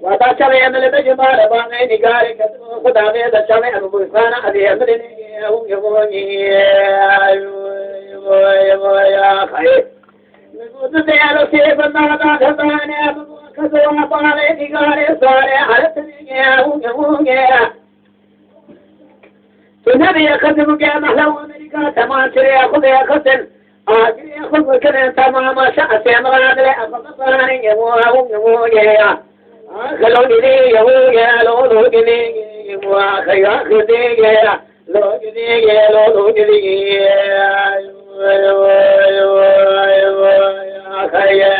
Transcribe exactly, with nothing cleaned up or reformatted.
Wata çavê min li bijim bare banê nîgarê ketin, Xuda vê de çavê min bû xana, evê min nîgê ew yevonî. Ay, ay, ay, ay, ay, ay. Min gotin, "Dê elo sê bin nada de dane, min gotin, kezo banê nîgarê sare, heret nîgê ew yevonî." Tu nebê yekxizim û gel mehla û Amerîka, teman çirê xwe bê yekxizin. Agirê xwe bikirin, temama şa esê miradilê, xwe bizanin, yemo, ew, yemo, ye, ya. Axilo gidî, yemo, ye, lo, lo, gidî, yemo, axi, axi, dî, ye, ya. Lo, gidî, ye, lo, lo, gidî, ye, ya. Axi, ye.